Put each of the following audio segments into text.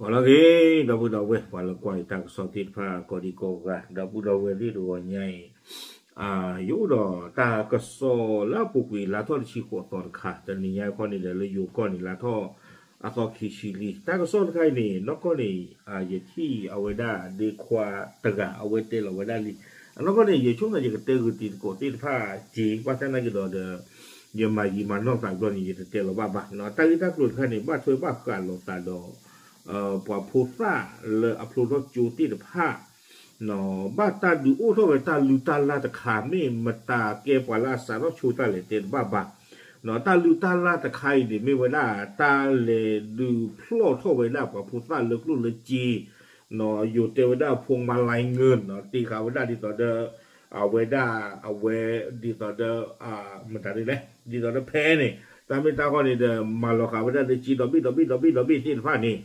ပှၤလီၤဂ့ၤ ဒီပုၢ်ဒီဝဲၢ် ပှၤလၢကွၢ်ယတၢ်ကစီၣ်သ့ၣ်တဖၣ် ကိးဒံကိးဂၤ ဒီပုၢ်ဒီဝဲၢ်သ့ၣ်တဂီၤညါအံၤ ယအိၣ်ဒီးတၢ်ကစီၣ်လၢအပူၤကွံာ်လါထီၣ်တဆံဃိးသီတခါ တနံၤညါခီန့ၣ်ဒီး လၢယိၤကီၢ်န့ၣ် လါထီၣ်အသီခံဆံလံ တၢ်ကစီၣ်တခါအံၤန့ၣ် နီၢ်ကီၢ်န့ၣ် ယထံၣ်အဝဲဒၣ်ဒ့ခွါတဂၤ အဝဲတဲလီၤဝဲဒၣ်လံ အနီၢ်ကီၢ်န့ၣ် ယဆိကမိၣ်ယကတဲဂုာ်တံၤသကိးသ့ၣ်တဖၣ်က့ၤ ဘၣ်ဆၣ်သနာ်က့ဒီး ယမၤယံာ်မၤနီၢ်သးဘျီန့ၣ် ယတတဲလီၤဘၣ်ဘၣ် တၢ်ဂ့ၢ်တၢ်ကျိၤတခါန့ၣ် ဘၣ်ထွဲဘၣ်ဃးလိာ်သးဒီး ပှၤဖိသၣ်လၢအဖျိထီၣ်ကၠိသ့ၣ်တဖၣ် ဘၣ်တၢ်ဒုးအိၣ်ထီၣ်ဝဲတၢ်လုၢ်တၢ်လၢ်တခါ မ့ၢ်မတၤကဲပှၤလၢအစးထီၣ်ဆိတၢ်လဲၣ်တဲတဘၣ်ဘၣ် တၢ်လုၢ်တၢ်လၢ်တခါအံၤန့ၣ် မ့ၢ်ဝဲဒၣ်တၢ်လဲၤဒုးဖျီၣ်ထီၣ်ဝဲဒၣ်ပှၤဖိသၣ်လၢကျိၣ်လၢစ့ ယိၤတဲဝဲဒၣ် พวงมาลัยเงิน တ့ဃာ်ဝဲဒၣ်ဒ်သိးဒီး အဝဲဒၣ်အဝဲ ဒ်သိးဒီး မတၤဒ်လဲၣ် ဒ်သိးဒီးဖဲန့ၣ် တၢ်မ့ၢ်တၢ်ဂီၢ်န့ၣ်ဒီး မၤလီၤဃာ်ဝဲဒၣ်လၢစ့ဒီဘ့ၣ်ဒီဘ့ၣ်ဒီဘ့ၣ်ဒီဘ့ၣ်သ့ၣ်တဖၣ်န့ၣ်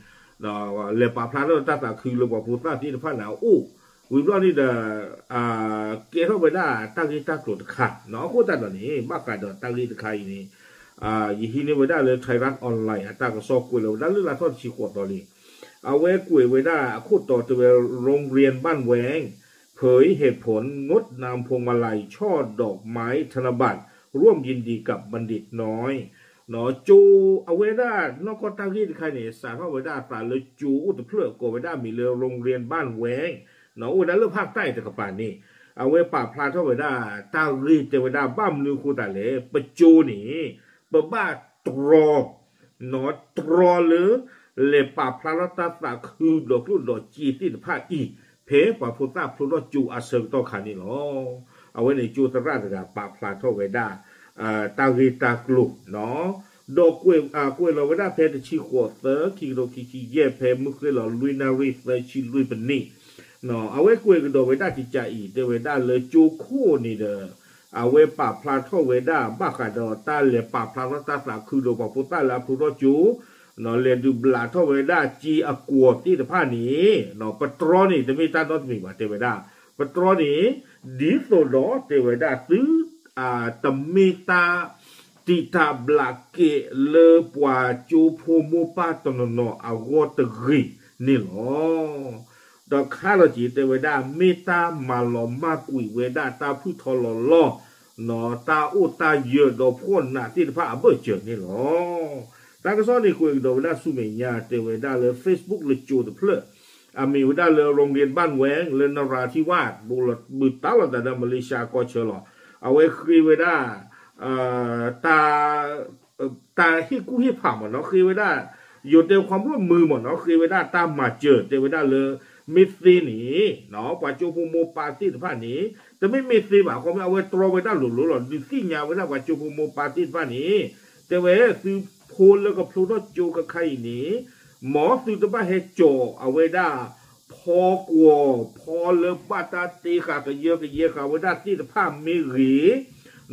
လဲၤပာ်ဖျါထီၣ်တၢ်သးခုလၢပှၤဖိသၣ်သ့ၣ်တဖၣ်န့ၣ်အအိၣ် ဝံၤဘျီန့ၣ်ဒီး ကဲထီၣ်ဝဲဒၣ်တၢ်ဂ့ၢ်တၢ်ကျိၤတခါ အဃိသတးဒီးန့ၣ် ဘၣ်ဃးဒီးတၢ်ဂ့ၢ်တခါအံၤန့ၣ် ယဟံးန့ၢ်ဝဲဒၣ်လၢ Thai Rat Online အတၢ်ကစီၣ်ကွဲးလီၤဝဲဒၣ်လၢလါထီၣ်တဆံဃိးသီလံ အဝဲကွဲးဝဲဒၣ်အခိၣ်တီတဲဝဲ โรงเรียนบ้านแว้ง เผยเหตุผลงดนำพวงมาลัยช่อดอกไม้ธนบัตรร่วมยินดีกับบัณฑิตน้อย ကၠိ အဝဲဒၣ်နီၢ်ကီၢ်တၢ်ဂ့ၢ်တခါန့ၣ် စးထီၣ်ဝဲဒၣ်အသးလၢကၠိအိၣ်တဖျၢၣ် ကိးဝဲဒၣ်မံၤလၢ โรงเรียนบ้านแว้ง အိၣ်ဝဲဒၣ်လၢဖၣ်တၢ်အံၤတကပၤန့ၣ် အဝဲပာ်ဖျါထီၣ်ဝဲဒၣ် တၢ်ဂ့ၢ်တဲဝဲဒၣ် ဘၣ်မနုၤအဃိသတးလဲၣ် ပကၠိန့ၣ် ပဘၣ်တြီ တြီလၢ လဲၤပာ်ဖျါထီၣ်တၢ်သးခုဒီးကျိၣ်ဒီးစ့သ့ၣ်တဖၣ်အံၤ ဖဲပှၤဖိသၣ်ဖျိထီၣ်ကၠိအဆၢကတီၢ်ခါန့ၣ်လီၤ. အဝဲန့ၣ်ကၠိသရၣ်တဂၤပာ်ဖျါထီၣ်ဝဲဒၣ် တၢ်ဂ့ၢ်တၢ်ကျိၤ ဒီးကွဲးလီၤဝဲဒၣ်ဖဲတဆံဃိးသၢ ခံကထိခံဆံယဲၢ် ဖဲမုၢ်ဃ့ၢ်လီၤလွံၢ်နၣ်ရံၣ်သၢဆံလွံၢ်ပနံၣ် အဝဲကွဲးကဒီးဝဲဒၣ်ကကးအံၤ တဲဝဲဒၣ်လၢကၠိခိၣ်န့ၣ်ဒီး အဝဲပာ်ဖျါထီၣ်ဝဲဒၣ် ဘၣ်ဃးဒီးတၢ်လဲၤပာ်ဖျါထီၣ်တၢ်သးခုဒီးပှၤဖိသၣ်လၢအဖျိထီၣ်ကၠိ လဲၤဒုးဘျးထီၣ်ဝဲဒၣ်စ့အကွီၤသ့ၣ်တဖၣ်န့ၣ် ပတြီန့ၣ် တမ့ၢ်တၢ်နီတမံၤဘၣ် တဲဝဲဒၣ် ပတြီန့ၣ် ဒ်သိးဒီးတဲဝဲဒၣ်သု တမ့ၢ်တၢ် တံာ်တာ်ဘျးကဲးလၢပှၤကၠိဖိမိၢ်ပၢ်တနီၤနီၤအဂီၢ်တဂ့ၤန့ၣ်လီၤ. ဒီးခါလီၤက့ၤတဲဝဲဒၣ် မ့ၢ်တၢ်မၤလီၤမၢ်ကွံာ်ဝဲဒၣ်တၢ်ဖုၣ်ထီလီၤလီၢ် တၢ်အိၣ်တၢ်ယၢၤဒီးဖှီၣ်နးသ့ၣ်တဖၣ်အဘၢၣ်စၢၤန့ၣ်လီၤ. တၢ်ကစီၣ်န့ၣ်ကွဲးကဒီးဝဲဒၣ်ဆူမဲာ်ညါ တဲဝဲဒၣ်လၢ Facebook လၢကၠိတဖျၢၣ် အမ့ၢ်ဝဲဒၣ်လၢ โรงเรียนบ้านแว้ง လၢ นราธิวาส ဘူးလီၤဘူးတၢ်လီၤသးဒီး မလ့ၡါကီၢ်ဆၢလီၤ. အဝဲဃ့ဝဲဒၣ် တၢ် တၢ်ဟ့ၣ်ကူၣ်ဟ့ၣ်ဖးမ့ၢ်နီၤ ဃ့ဝဲဒၣ် ယိၤတဲ ความร่วมมือ မ့ၢ်နီၤ ဃ့ဝဲဒၣ်တၢ်မၤစၢၤ တဲဝဲဒၣ်လၢ မ့ၢ်သ့န့ၣ် ပှၤကၠိဖိမိၢ်ပၢ်သ့ၣ်တဖၣ်န့ၣ် တမ့ၢ်မ့ၢ်သ့ဘၣ် ခီမ့ၢ်အဝဲတြီဝဲဒၣ်လိၤလိၤလီၤ ဒုးသ့ၣ်ညါဝဲဒၣ်ပှၤကၠိဖိမိၢ်ပၢ်သ့ၣ်တဖၣ်န့ၣ် တဲဝဲသုဖိလၢကဖျိထီၣ်ကၠိခဲခါအံၤန့ၣ် မ်သုတဘၣ်ဟဲကၠီၤအဝဲဒၣ် ဖီကွီၤ ဖီလၢဘၣ်တၢ်တ့ဃာ်ကယၢကယဲဃာ်ဝဲဒၣ်သ့ၣ်တဖၣ်မ့ၢ်ဂ့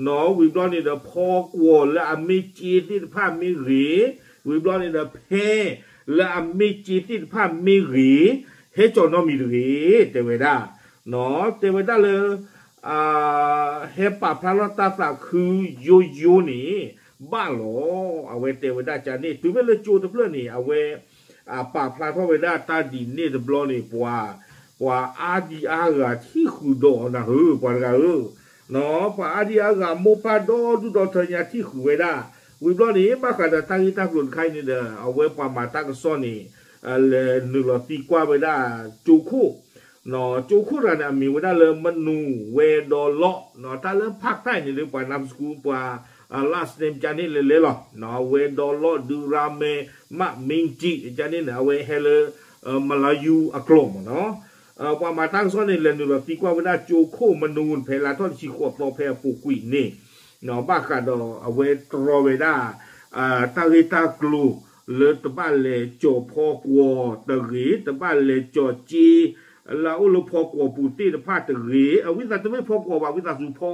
ၤ, ဝံၤဘျီန့ၣ်ဒီး ဖီကွီၤလၢအမ့ၢ်စ့သ့ၣ်တဖၣ်မ့ၢ်ဂ့ၤ, ဝံၤဘျီန့ၣ်ဒီး ဖဲလၢအမ့ၢ်စ့သ့ၣ်တဖၣ်မ့ၢ်ဂ့ၤ, ဟဲကၠီၤနီတမံၤတဂ့ၤ, တဲဝဲဒၣ်, တဲဝဲဒၣ်လၢ ဟဲပာ်ဖျါထီၣ်တၢ်သးခုယိယိန့ၣ် ဘၣ်လီၤ. အဝဲတဲဝဲဒၣ်ကန့ၣ် တုၤမ့ၢ်လၢကၠိတဖျၢၣ်န့ၣ် အဝဲ ပာ်ဖျါထီၣ်ဝဲဒၣ်တၢ်ဒ်န့ၣ်တဘျီန့ၣ် ပှၤ ပှၤအါဒံအါဂၤထံၣ်ဃုာ်ဒီးအီၤနၤဧၢ ပှၤတဂၤဧၢ, ပှၤအါဒံအါဂၤမိၢ်ပၢ်ဒီဒူၣ်ဒီထၢညါထံၣ်ဃုာ်ဝဲဒၣ်, ဝံၤဘျီန့ၣ် ဘၣ်ဃးဒီးတၢ်ဂ့ၢ်တၢ်ကျိၤတခါအံၤန့ၣ်ဒီး အဝဲပှၤမၤတၢ်ကစီၣ်န့ၣ် လဲၤနုာ်လီၤသံကွၢ်ဝဲဒၣ် ကၠိခိၣ် ကၠိခိၣ်တဂၤန့ၣ် အမံၤဝဲဒၣ်လၢ မနူၤဝဲဒီလီၢ်, တၢ်လၢဖးတၢ်အံၤန့ၣ်ဒီး ပှၤနါပစကူ ပှၤ last name ကန့ၣ်လဲၤလဲၤလီၤ, ဝဲဒီလီၢ် ဒုရၢမဲ မးမံတံး ကန့ၣ်န့ၣ် အဝဲဟဲလၢ မလါယူအကျိာ်မ့ၢ်နီၤ, ပှၤမၤတၢ်ကစီၣ်န့ၣ် လဲၤနုာ်လီၤသံကွၢ်ဝဲဒၣ် ကၠိခိၣ်မနူၤ ဖဲလါထီၣ်တဆံဃိးသီဖဲအပူၤကွံာ်န့ၣ် ဘၣ်ဃးဒီးအဝဲတြီဝဲဒၣ် တၢ်ဂ့ၢ်တၢ်ကျိၤ လၢတဘၣ်လဲၤကၠီၤဖီကွီၤတဂ့ၤ, တဘၣ်လဲၤကၠီၤစ့ လၢအအိၣ်လၢဖီကွီၤပူၤသ့ၣ်တဖၣ်တဂ့ၤ, အဝံသးတမ့ၢ်ဖီကွီၤဘၣ်, ဝံသးစူၤ ဖီ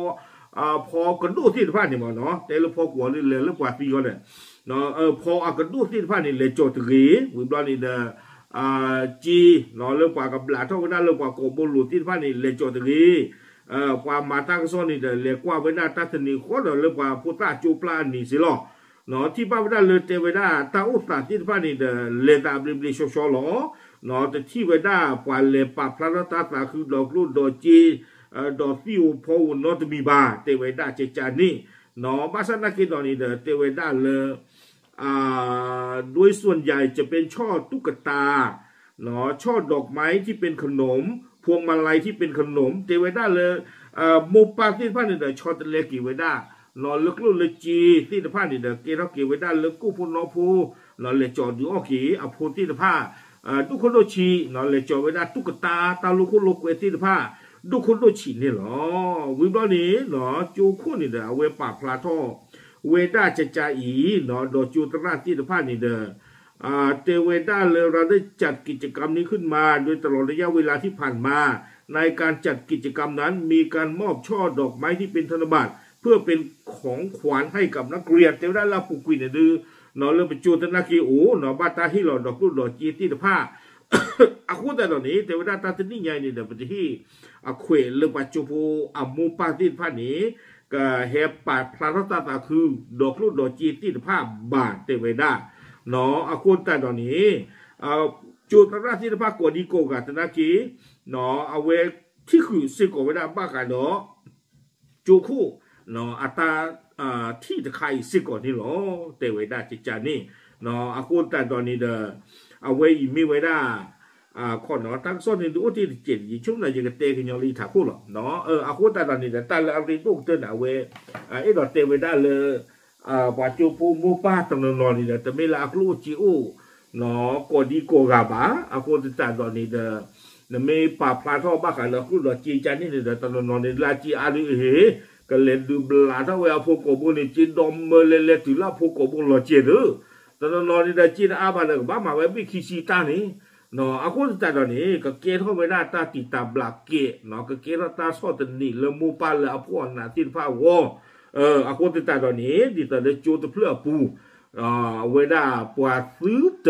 ကဒိၣ်သ့ၣ်တဖၣ်န့ၣ်မ့ၢ်နီၤ, တဲလၢဖီကွီၤလၢလဲၤလၢပှၤသံအီၤန့ၣ် ဖီအကဒိၣ်သ့ၣ်တဖၣ်န့ၣ် လဲၤကၠီၤတဂ့ၤ, ဝံၤဘျီန့ၣ်ဒီး စ့ လၢပှၤကဘျးထီၣ်ဝဲဒၣ်လၢပှၤကိာ်ဘိလိၤသ့ၣ်တဖၣ်န့ၣ် လဲၤကၠီၤတဂ့ၤ, ပှၤမၤတၢ်ကစီၣ်န့ၣ်ဒီး လဲၤကွၢ်ဝဲဒၣ်တၢ်သန့ၤဃီဒီးလၢပှၤဖိသၣ်ကၠိပျၢ်အနံၤစ့ၢ်လီၤ. ထံၣ်ဘၣ်ဝဲဒၣ်လၢတဲဝဲဒၣ်တၢ်အိၣ်သးသ့ၣ်တဖၣ်န့ၣ်ဒီး လဲၤသးဘျ့ဘျ့ဆှီဆှီလီၤ. တထံၣ်ဝဲဒၣ်ပှၤလဲၤပာ်ဖျါထီၣ်တၢ်သးခုဒီးကျိၣ်ဒီးစ့ ဒီးသံၣ်ဧိၤဖီဧိၤနီတမံၤဘၣ် တဲဝဲဒၣ်ကကန့ၣ်, ဘၣ်ဆၣ်သနာ်က့ဒီးန့ၣ်ဒီး တဲဝဲဒၣ်လၢ โดยส่วนใหญ่จะเป็นช่อตุ๊กตา ช่อดอกไม้ที่เป็นขนม พวงมาลัยที่เป็นขนม တဲဝဲဒၣ်လၢ မိၢ်ပၢ်သ့ၣ်တဖၣ်န့ၣ်ဒီး ဆီတလဲက့ၤဝဲဒၣ် လၢကျိၣ်လၢစ့သ့ၣ်တဖၣ်န့ၣ်ဒီး ကဲထီၣ်က့ၤဝဲဒၣ်လၢကိၣ်ဖိနီဖိ လဲၤကၠီၤဒုးအီၣ်က့ၤအဖိသ့ၣ်တဖၣ် ဒိၣ်ခိၣ်ဒိၣ်ဆံး လဲၤကၠီၤဝဲဒၣ် ตุ๊กตา တၢ်လိၣ်ခိၣ်လိၣ်ကွဲသ့ၣ်တဖၣ် ဒိၣ်ခိၣ်ဒိၣ်ဆံးန့ၣ်လီၤ. ဝံၤဘျီန့ၣ် ကၠိခိၣ်န့ၣ်ဒီး အဝဲပာ်ဖျါထီၣ်ဝဲဒၣ်ကကအံၤ ဒီးကၠိသရၣ်သ့ၣ်တဖၣ်န့ၣ်ဒီး တဲဝဲဒၣ်လၢ เราได้จัดกิจกรรมนี้ขึ้นมา โดยตลอดระยะเวลาที่ผ่านมา ในการจัดกิจกรรมนั้น มีการมอบช่อดอกไม้ที่เป็นธนบัตร เพื่อเป็นของขวัญให้กับนักเรียน တဲဝဲဒၣ်လၢအပူၤကွံာ်န့ၣ်ဒုး လၢပကၠိသနာ်က့အိၣ် ဘၣ်တၢ်ဟ့ၣ်လီၤဒီးကျိၣ်ဒီးစ့သ့ၣ်တဖၣ် အဃိသတးဒီးန့ၣ် တဲဝဲဒၣ်တၢ်တနံၣ်ညါအံၤန့ၣ်ဒီး ပတဟ့ၣ်အခွဲးလၢပှၤကၠိဖိအမိၢ်ပၢ်သ့ၣ်တဖၣ်န့ၣ် ကဟဲပာ်ဖျါထီၣ်တၢ်သးခု ဒီးကျိၣ်ဒီးစ့သ့ၣ်တဖၣ်ဘၣ် တဲဝဲဒၣ်. အဃိသတးဒီးန့ၣ် ကၠိသရၣ်သ့ၣ်တဖၣ်ကိးဒံကိးဂၤသနာ်က့ အဝဲထံၣ်ဃုာ်စ့ၢ်ကီးဝဲဒၣ်ဘၣ်ဃးဒီး ကၠိခိၣ် အတၢ်ထံၣ်တခါအံၤစ့ၢ်ကီးန့ၣ်လီၤ တဲဝဲဒၣ်ကကန့ၣ်. အဃိသတးဒီးန့ၣ်ဒီး အဝဲအံၤမ့ၢ်ဝဲဒၣ် တၢ်ကစီၣ်န့ၣ်ဒုးအိၣ်တ့ၢ်တစဲး ယဆိကမိၣ်ယကတဲကညီလၢယထးခိၣ်လီၤ. အဃိသတးဒီးန့ၣ်ဒီး တၢ်လၢအရ့ဒိၣ်ကတၢၢ်န့ၣ် အဝဲ အဲၣ်ဒိးတဲဝဲဒၣ်လၢ ပှၤကၠိဖိမိၢ်ပၢ်တနီၤနီၤန့ၣ်ဒီး တမ့ၢ်လၢအကျိၣ်အိၣ်စ့အိၣ် ကိးဒံကိးဂၤဘၣ်. အဃိသတးဒီးန့ၣ်ဒီး နမ့ၢ်ပာ်ဖျါထီၣ်ဘၣ်ဃးလၢကျိၣ်ဒီးစ့ကန့ၣ်န့ၣ်ဒီး တနီၤနီၤန့ၣ်လၢအစ့အါဒုးအဟ့ၣ် ကလဲၤဒုးဘျးထီၣ်ဝဲအဖိကိးဘိန့ၣ် စ့ဒီမၢလဲၤလဲၤတုၤလၢအဖိကိးဘိလီၤစဲးသု တနီၤနီၤန့ၣ်ဒီး စ့တအါဘၣ်ဒီး ကဘၣ်မၤဝဲဘ့ၣ်ခံဆံတၢ်န့ၣ် အဃိသတးဒီးန့ၣ် ကကဲထီၣ်ဝဲဒၣ်တၢ်တံာ်တာ်ဘျးကဲး ကကဲထီၣ်တၢ်ဆီၣ်သနံးလၢမိၢ်ပၢ်လၢအဖှီၣ်အနးသ့ၣ်တဖၣ်အဂီၢ်. အဃိသတးဒီးန့ၣ် ဒ်သိးလၢကၠိတဖျၢၣ်အပူၤ အဝဲဒၣ်ပှၤသုတ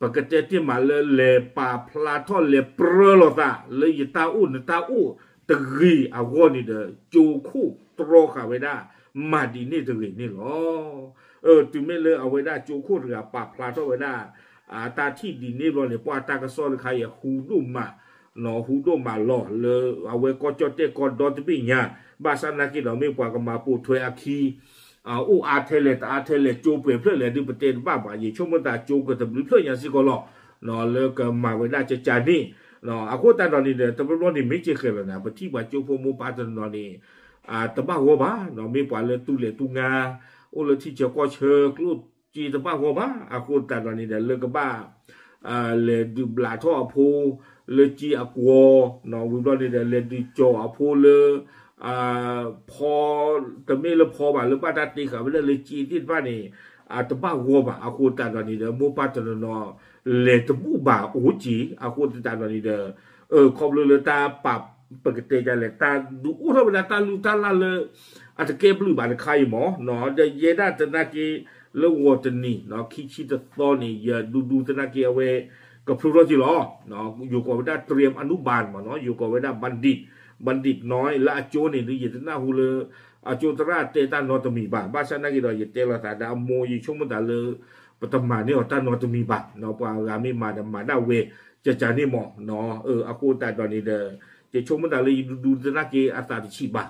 ပကတဲတ့ၢ်မးလၢလဲၤပာ်ဖျါထီၣ်လဲၤပြၢလိာ်သး လၢယတၢ်အိၣ်နတၢ်အိၣ်တဂ့ၤအဂီၢ်န့ၣ်ဒီး ကၠိခိၣ်တြီဃာ်ဝဲဒၣ် မၤဒ်န့ၣ်တဂ့ၤန့ၣ်လီၤ. တုၤမ့ၢ်လၢအဝဲဒၣ်ကၠိခိၣ်တဂၤပာ်ဖျါထီၣ်ဝဲဒၣ် တၢ်ထံၣ်ဒ်န့ၣ်ဘျီန့ၣ် ပှၤတၢ်ကစီၣ်တခါအံၤဟူဒိၣ်မး ဟူဒိၣ်မးလီၤ လၢအဝဲကီၢ်ကၠီၣ်တဲၣ်ကီၢ်ဒီတဘ့ၣ်ညါ ဘၣ်ဆၣ်သနာ်က့ဒီး မ့ၢ်ပှၤကမၤပိာ်ထွဲအခံ အိၣ်အါထဲလဲၣ်တအါထဲလဲၣ် ကၠိပှဲၤဖျၢၣ်လဲၣ်ဒုး ပတဲတဘၣ်ဘၣ် ယဆိကမိၣ်သးကၠိကတဘျုးဖျၢၣ်ညါစ့ၢ်ကီးလီၤ. လၢကမၤဝဲဒၣ်ကကန့ၣ် အဃိသတးဒီးန့ၣ်ဒီး တဘျီဘျီန့ၣ် မ့ၢ်ကဲဃဲၤလီၤန့ၣ် ပထံၣ်ပှၤကၠိဖိမိၢ်ပၢ်တနီၤနီၤန့ၣ် တဘၣ်ဂီၢ်ဘၣ် မ့ၢ်ပှၤလၢတူၢ်လဲၣ်တူၢ်ငါ အိၣ်လၢထံဆၢကီၢ်ဆၢ ကျိၣ်စ့တဘၣ်ဂီၢ်ဘၣ် အဃိသတးဒီးန့ၣ်ဒီး လၢကဘၣ် လဲၤဒုးဘျးထီၣ်အဖိ လၢစ့အကွီၤ ဝံၤဘျီန့ၣ်ဒီး လဲၤဒုးကၠီၤအဖိလၢ ဖီ တမ့ၢ်လၢဖီဘၣ် လၢဘၣ်တၢ်တ့ဃာ်ဝဲဒၣ်လၢစ့သ့ၣ်တဖၣ်န့ၣ် တဘၣ်ဂီၢ်ဘၣ် အဃိသတးဒီးန့ၣ်ဒီး မိၢ်ပၢ်တနီၤနီၤ လဲၤတဘူၣ်ဘၣ်အိၣ်က့ၤ အဃိသတးဒီးန့ၣ်ဒီး ခီဖျိလၢတၢ်ပာ် ပကတဲဒ်လဲၣ် တၢ်ဒုးအိၣ်ထီၣ်ဝဲဒၣ်တၢ်လုၢ်တၢ်လၢ်လၢ အတကဲဘျုးဘၣ်တခါအံၤမး ဒီးယဲဒၣ်သနာ်က့ လၢဂီၤတနံၤ ခံဆံတသီန့ၣ် ယဒူဒူသနာ်က့အဝဲ ကဖျိထီၣ်က့ၤလီၤ. ယိၤကိးဝဲဒၣ် เตรียมอนุบาล မး ယိၤကိးဝဲဒၣ် บัณฑิต บัณฑิตน้อย လၢအကၠိန့ၣ်ဒုး ယတနၢ်ဟူလၢ အကၠိသရၣ်တဲတၢ်နီတမံၤဘၣ် ဘၣ်ဆၣ်သနာ်က့ဒီး ယတဲလိာ်သးဒီးအမိၢ် ယဆိကမိၣ်သးလၢ ပတမၤန့ၢ်အီၤတၢ်နီတမံၤဘၣ် ပှၤဂၤမ့ၢ်မၤဒီးမၤဒၣ်ဝဲ ကကန့ၣ်မး အဃိသတးဒီးန့ၣ်ဒီး ယဆိကမိၣ်သးလၢယဒူဒူသနာ်က့အသးတဆံးဘၣ်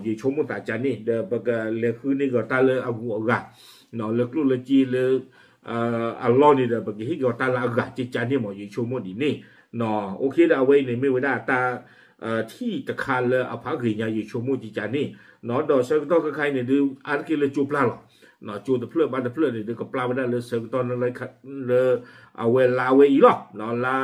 ယဆိကမိၣ်သးကန့ၣ် ဒီးပကလဲၤဃုန့ၢ်ကီးတၢ်လၢအဂုၤအဂၤ လၢကျိၣ်လၢစ့လၢ အလီၢ်န့ၣ်ဒီး ပကဟ့ၣ်ကီးတၢ်လၢအဂၤကကန့ၣ်မး ယဆိကမိၣ်ဒ်န့ၣ် အိၣ်ခ့ဒီးအဝဲအံၤန့ၣ် မ့ၢ်ဝဲဒၣ်တၢ် ထံၣ်တခါလၢအဖးဂ့ၤညါ ယဆိကမိၣ်ကကန့ၣ် ဒီးဆၢကတီၢ်ခဲခါအံၤန့ၣ်ဒုး အါတက့ၢ်လၢကၠိပျၢ်လီၤ. ကၠိတဖျၢၣ်ဘၣ်တဖျၢၣ်န့ၣ်ဒုး ကပျၢ်ဝဲဒၣ်လၢဆၢကတီၢ် လၢ အဝဲလါဝဲအံၤလီၤ. လါ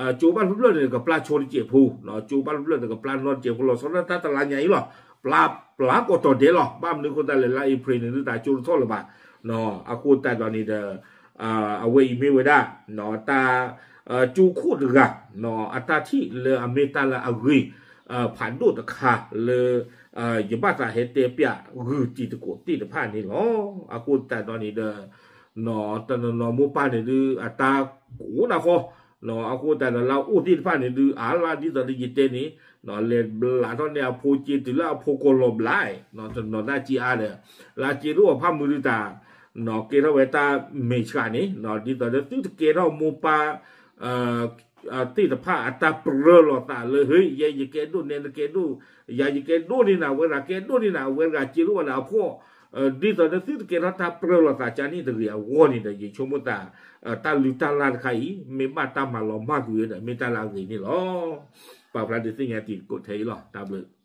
ကၠိဘၣ်တဖျၢၣ်န့ၣ် ကပျၢ်ဆိတစဲးဖိ ကၠိဘၣ်တဖျၢၣ်န့ၣ် ကပျၢ်နီတစဲးဖိလီၤ. ဆီဒၣ်တၢ်တလါညါအံၤလီၤ. ပျၢ် ပျၢ်ကိးတီၤဒဲးလီၤ. ဘၣ်မနုၤအဃိသတးလဲၣ် လါအ့ဖြ့ၣ်န့ၣ်ဒုး တၢ်ကၠိတထီၣ်လၢၤဘၣ်. အဃိသတးဒီးန့ၣ်ဒီး အဝဲအံၤမ့ၢ်ဝဲဒၣ် တၢ် ကၠိခိၣ်တဂၤ အတၢ်ထံၣ်လၢအမ့ၢ်တၢ်လၢအဂ့ၤ ဖးဒိၣ်တခါလၢ ယဘၣ်သးဟဲတဲပျးဂုာ်တံၤသကိးသ့ၣ်တဖၣ်န့ၣ်လီၤ. အဃိသတးဒီးန့ၣ်ဒီး တနီၤနီၤမိၢ်ပၢ်န့ၣ်ဒုး အတၢ်ကိးနၢ်ဃီ အဃိသတးဒီး လၢအအိၣ်သ့ၣ်တဖၣ်န့ၣ်ဒုး အါလၢဒ်သိးဒီးယတဲန့ၣ် လဲၤဘျးထီၣ်န့ၢ်အဖိက့ၤတုၤလၢအဖိကိာ်လီၤဘျါ တနီၤသၣ်က့အါဒီး လၢက့ၤလိၣ်အဖၣ်မုၢ်ဒုးတၢ် ကဲထီၣ်ဝဲတၢ်မဲာ်ဆှးန့ၣ် ဒ်သိးဒီးသုတကဲထီၣ်မိၢ်ပၢ် သ့ၣ်တဖၣ်အတၢ်ပြၢလိာ်သးလၢ ဟ့ ယဲယကဲဒိၣ် နဲနကဲဒိၣ်, ယၤယကဲဒိၣ်န့ၢ်နၤ အဝဲတဂၤကဲဒိၣ်န့ၢ်နၤ အဝဲတဂၤက့ၤလိၣ်ဝဲလၢအဖှီၣ်, ဒ်သိးဒီးသုတကဲထီၣ်တၢ်ပြၢလိာ်သးကန့ၣ်တဂ့ၤအဂီၢ်န့ၣ်ဒီး ယဆိကမိၣ်သး တၢ်လုၢ်တၢ်လၢ်တခါအံၤ မ့ၢ်ဘၣ်တၢ်မၤလီၤမၢ်ကွံာ်ဝဲဒီး မ့ၢ်တၢ်လၢအဂ့ၤန့ၣ်လီၤ. ပာ်ဖျါဒုးသ့ၣ်ညါတံၤသကိးထဲအံၤလီၤ. တၢ်ဘျုး